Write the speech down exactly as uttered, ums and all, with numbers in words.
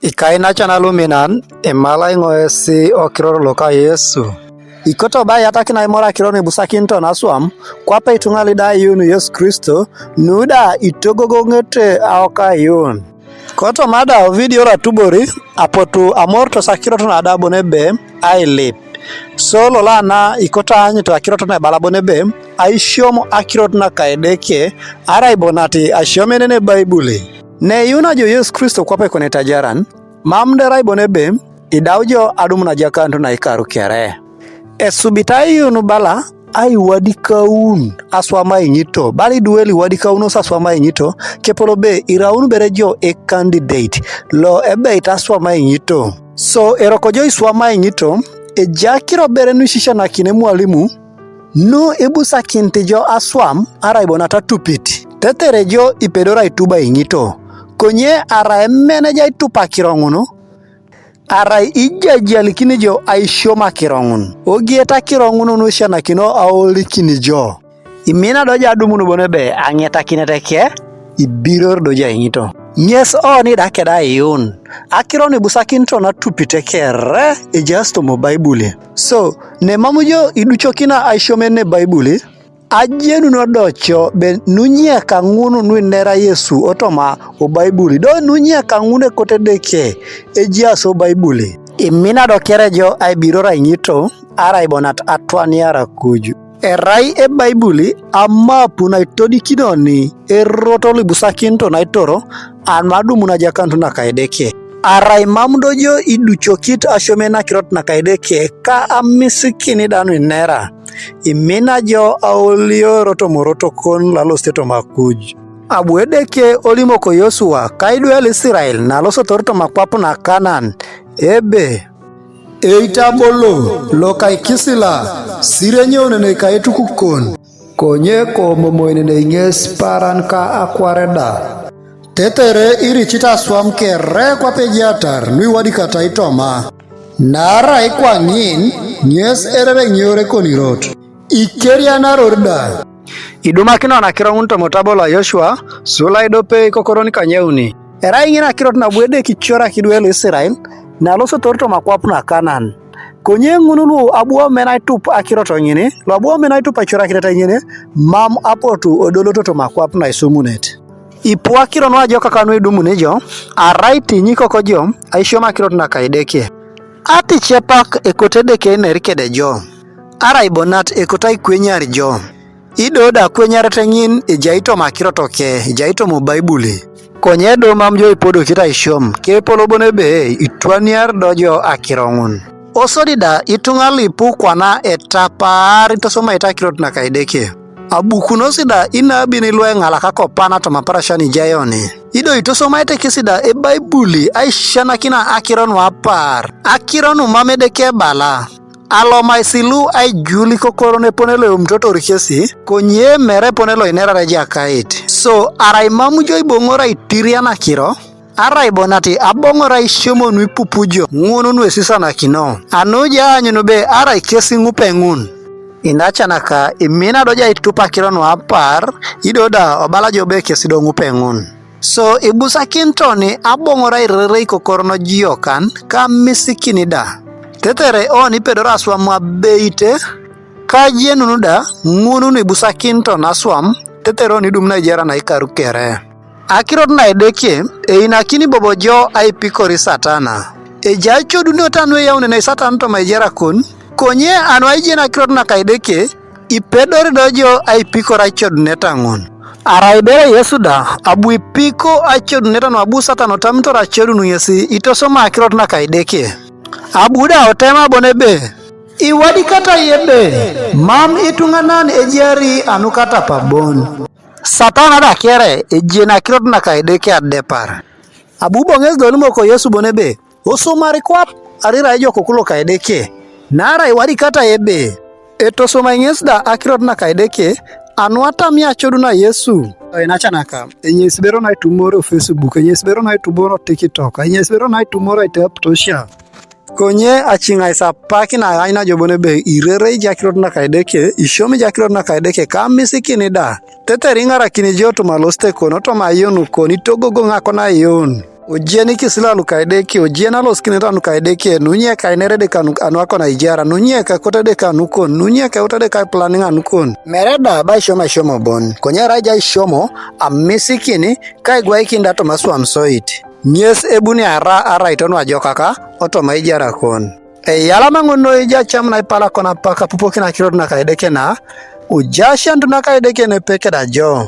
Ikainacan aluminan, imalai ŋoesi okiror loka Yesu. Ikoto bai atakina imor akiro nuibusakinito naswam, kwape ituŋa lidaiun Yesu Kristo, nuda itogogoŋete aokaiun. Kotoma da ovidio latubori, apotu amoritos akirot nada bon ebe ailip. So lolana ikoto aanyut akirot naibala bon ebe, aisiom akirot naka Edeke, arai bonati asiomenene Baibuli. Neiyuna jo Yesu Kristo kwape kone tajaran, mam derai bon ebe, idau jo adumun ajakanut naikaru kere. Esubit aiyun bala aiwadikaun aswam aiŋito, bala iduel iwadikaunos aswam aiŋito, kepolo be iraun bere jo e candidate lo ebeit aswam aiŋito. So eroko jo iswam aiŋito, ejakiro bere nuisisianakin emwalimu, nu ibusakinit jo aswam arai bonat atupit, tetere jo ipedori aitub aiŋito, konye arai emeneja aitup akiro ŋun, arai ijajalikini jo aisiom akiro ŋun, ogiet akiro ŋun nusianakino aolikin jo. Imina do jo adumun bon ebe aŋetakinet eke, ibiror do jo aiŋito. Ŋes oni da keda aiyun, akiro nuibusakinito natupit kere ejaas toma Baibuli. So, nemam jo iducokina aisiom ne Baibuli, ajenun odoco be nunyeka ŋun nuinera Yesu otoma o Baibuli, do nunyeka ŋun ekoto Edeke ejaas o Baibuli. Imina do kere jo aibiror aiŋito, arai bonat atwaniar akuj. Erai e Baibuli amapu naitodikinoni erot loibusakinito naitoro anu adumun ajakanut naka Edeke. Arai mam do jo iducokit asiomen akirot naka Edeke ka amisikin da nuinera, imina jo aolio erot omorot kon lalosit toma akuj. Abu Edeke olimok Yosua ka idwe lu Isirael nalosotor toma akwap na Kanan, ebe, eitabolo loka ikisila, siri enyounenei ka etukukon, konye komomoinenei ŋes paran ka akwaret da. Tetere iricit aswam kere kwape ejatar nuiwadikatai toma. Naarai kwaŋin ŋes erereŋiore konirot, ikerianaror da. Idumakino nakiro ŋun toma otabo lo Yoshua, sula ediope ikokoron kanyauni. Erai ŋina akirot nabu Edeke icorak idwe lu Isirael, nalosotor toma akwap na Kanan. Konye ŋun lu abu omen aitup akirot ŋini, lu abu omen aitup aicorakinet ŋini, mam apotu odoloto toma akwap na isumunet. Ipu akiro nuajokak nuidumuni jo, arai tinyikoko jo, aisiom akirot naka Edeke. Aticepak ekoto Edeke einer kede jo, arai bonat ekoto aikwenyar jo. Ido da akwenyaret ŋin ejai toma akirot ke, ejai toma Baibuli. Konye do mam jo ipodokit aisiom, kepolo bon ebe itwaniar do jo akiro ŋun. Osodi da ituŋa luipu kwana etapaar itosomaete akirot naka Edeke. Abukunos da inabin lueŋalak kopana toma aparasia nijaioni. Ido itosomaete kesi da Ebaibuli aisianakina akiro nuapaar, akiro numam Edeke ebala. Alomais lu aijul ikokoron epone loeumitotor kesi, konye mere epone loinerare Ejakait. So, arai mam jo iboŋor aitirian akiro, arai bonat aboŋor aisiom nuipupu jo ŋun nuesisanakino, anu jo aanyun be arai kes ŋupe ŋun. Inacanaka imina do jo aitup akiro nuapaar, ido da obala jo be kes do ŋupe ŋun. So ibusakinit oni aboŋor airerere ikokoron jokan ka amisikin da. Tetere oni ipedori aswam abeite, ka ajenun da ŋun nuibusakinit oni aswam, tetere oni idum naijara naikaru kere. Akirot na Edeke einakini bobo jo aipikori Satana. Ejai acodunioto anu eyaunenei Satan toma ejara kon, konye anu aijen akirot naka Edeke, ipedori do jo aipikor aicodunet ŋun. Arai ibere Yesu da, abu ipiko aicodunet nuabu Satan otamitor acodun ŋesi itosoma akirot naka Edeke. Abu da otema bon ebe, iwadikatai ebe, mam ituŋanan ejiari anukatapa bon. Satan da kere ejien akirot naka Edeke adepar. Abu bo ŋes dolimok Yesu bon ebe, osomari kwap, arai irai ejokok loka Edeke. Naarai iwadikatai ebe, etosomai ŋes da akirot naka Edeke, anu atami acodun na Yesu. Einacanaka, enyesibero naitumoro Facebook, enyesibero naitumoro TikTok, enyesibero naitumoro aiteptosia. Konye aciŋais apak naanyun ajo bon ebe irere ijo akirot naka Edeke, isiomi ijo akirot naka Edeke, ka amisikin da. Tetere iŋarakin ijo toma losite kon, toma aiyun kon, itogogoŋ akon aiyun. Ujeni kisila lukaideke, ujena loskine ta nukaideke, nunye kainere de kanu anu akona ijara, nunye ka kota de kanu kon, nunye ka uta de ka planning anu kon. Mereda ba ishomo ishomo bon. Konyera ja ishomo, amisikini, kai gwai kinda to maswam soit. Nyes ebuni ara ara itono ajokaka, otoma ijara kon. Eyalama ng'ono ija cham na ipala kona paka pupokin akirot na kaideke na, uja shandu na kaideke ne peke da jo.